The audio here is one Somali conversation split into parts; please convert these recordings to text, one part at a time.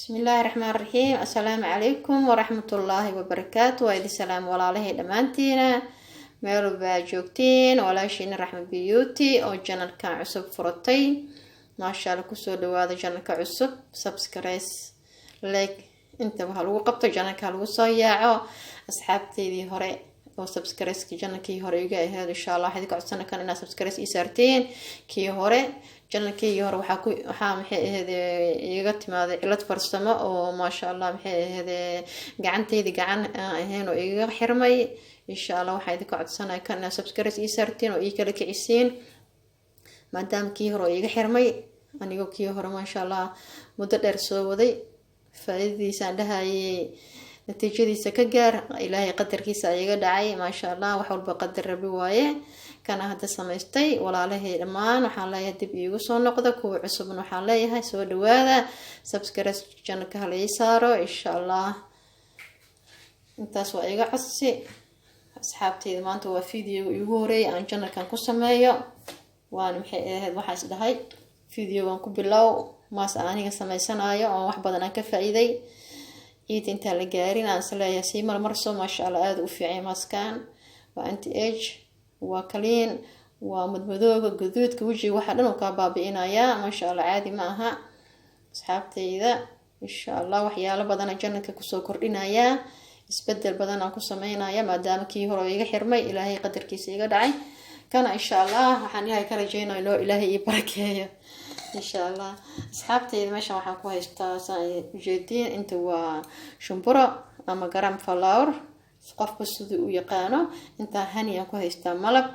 Bismillaahi raxmaan raxiim. Assalaamu calaykum waraxmatullaahi wabarakaatu. Waa idin salaam walaalahay dhammaantiina meel walba joogtiin. Walaashiina Raxma Beauty oo channelkan cusub furatay, maasha Allah. Kusoo dhawaada channelka cusub. Subscribe, like, inta waxa lagu qabto channelka lagu soo yaaco. Asxaabteydii hore oo subscribe-kii channelkii hore iga ahayd, insha Allah waxaa idinka codsana kan inaad subscribe ii saarteen. Kii hore, channelkii hore, waxaa maxay ahayd iga timaaday cilad farsamo oo maasha Allah maxay ahayd gacanteydi gacan aan ahayn oo igaga xirmay. Insha Allah waxaa idinka codsanaya kan inaad subscribe ii saarteen oo ii kala kicisiin, maadaama kii hore oo iga xirmay. Anigoo kii hore maasha Allah muddo dheer soo waday, faa-iidadiisaan dhahayay natiijadiisa ka gaar, Ilaahay qadarkiisa iga dhacay. Maasha Allah, wax walba qadar Rabi waaye. Kana hadda samaystay, walaalahay dhammaan waxaan leeyahay dib iigu soo noqda. Kuwa cusubna waxaan leeyahay soo dhawaada, subscribe channelka hala ii saaro insha Allah. Intaas waa iga codsi, asxaabteyda. Maanta waa videoga iigu horeeyay aan channelkan ku sameeyo. Waana maxay ahayd, waxaa is dhahay videogan ku bilow maas aniga sameysanayo oo wax badan aan ka faa-iiday. Ciid intaan la gaarin aan isleeyahay sii marmarso. Maasha Allah, aada u fiicay maaskan. Waa anti age, waa clean, waa madmadooga, gaduudka wejiga, waxaa dhan uu kaa baabi'inayaa. Maasha Allah, caadi ma aha, asxaabteyda. Insha Allah waxyaalo badana channelka kusoo kordhinayaa, isbedel badan aan ku sameynaya, maadaama kii hore iga xirmay, Ilaahay qadarkiisa iga dhacay. Kana insha Allah waxaan Ilaahay ka rajeynaya inoo Ilaahay ii barakeeyo insha Allah. Asxaabteyda, meeshan waxaan ku haystaa, saan ujeediin, inta waa shumburo ama gram flour, qofka siduu u yaqaano. Intaa honey aan ku haystaa, malab.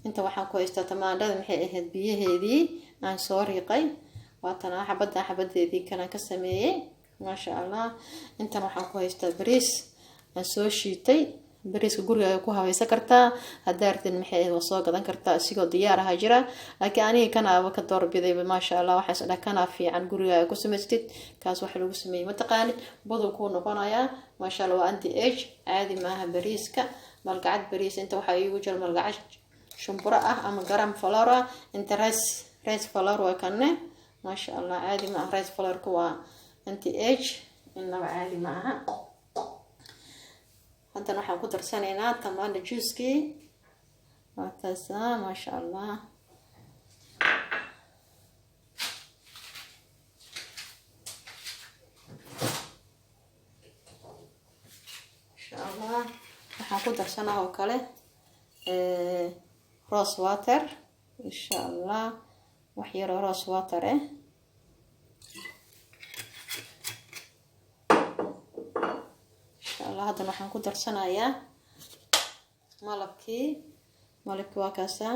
Inta waxaan ku haystaa tamaandhada, maxay ahayd, biyaheedii aan soo riiqay. Waatana xabaddan, xabadeedii kalaan ka sameeyey, maasha Allah. Intan waxaan ku haystaa bariis aan soo shiitay. Bariiska gurigaaga ku habaysan kartaa, haddaa artid maxay ahayd waa soo gadan kartaa, isigoo diyaar ahaa jira, laakiin aniga kanaaba ka doorbidayba. Maasha Allah, waxaan is dhaha kanaa fiican gurigaaga ku samaystid. Kaas waxa lagu sameeyey mataqaanid, budul kuu noqonayaa. Maasha Allah, waa anti age, caadi maaha bariiska. Malgacad bariis, inta waxaa iigu jira malgacad shumburo ah ama gram flour ah. Inta rice flour waa kanne. Maasha Allah, caadi ma aha. Rice flourka waa anti age, inaba caadi ma aha. Haddana waxaan ku darsanaynaa tamaandha juuskii, waa taasa, maasha Allah. Insha Allah waxaan ku darsanaa oo kale rose water, insha Allah, wax yaroo rose water eh. Insha Allah haddana waxaan ku darsanayaa malabkii. Malabkii waa kaasaa.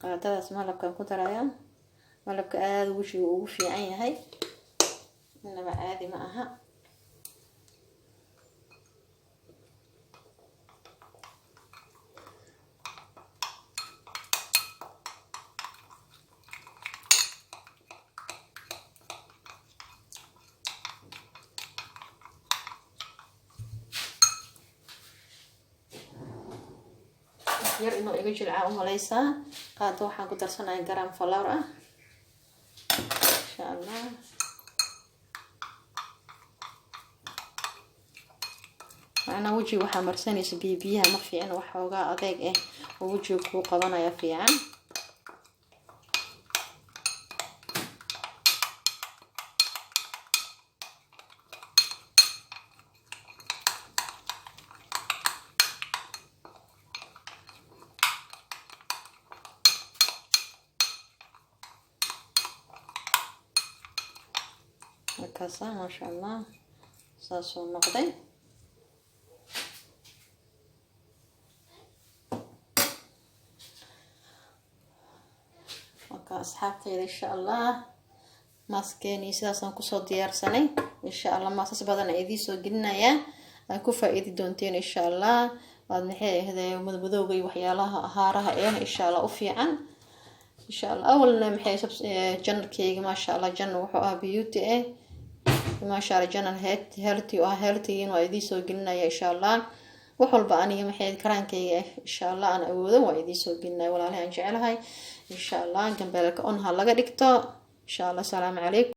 Qaadadaas malabkaan ku darayaa. Malabka aada wejiga ugu fiican yahay, inaba caadi ma aha. Yar inuu iga jilcaa u maleysaa. Qaado waxaan ku darsanaya gram flour ah, insha Allah. Macnaa wejiga waxaa marsanaysa biyo biyaha ma fiicin, waxoogaa adeeg ah oo wejiga kuu qabanaya fiican. Markaasa maasha Allah saasuu noqday. Marka asxaabtayda, insha Allah maaskeenii sidaasaan kusoo diyaarsanay. Insha Allah maasas badan a idiin soo gelinayaa, aad ku faa-iidi doonteen insha Allah. Waad maxay ahday madmadowga iyo waxyaalaha haaraha eh insha Allah u fiican insha Allah. Awalna maxay channelkeyga, maasha Allah, channel wuxuu ahaa beauty eh, maasha Allah, channel healthy oo ah. Healthygin waa idiin soo gelinaya insha Allah. Wax walba aniga maxay karaankayga ah, insha Allah, aan awoodo waa idiin soo gelinaya, walaalahay aan jecelahay. Insha Allah, gambeelka on ha laga dhigto, insha Allah. Asalaamu calaykum.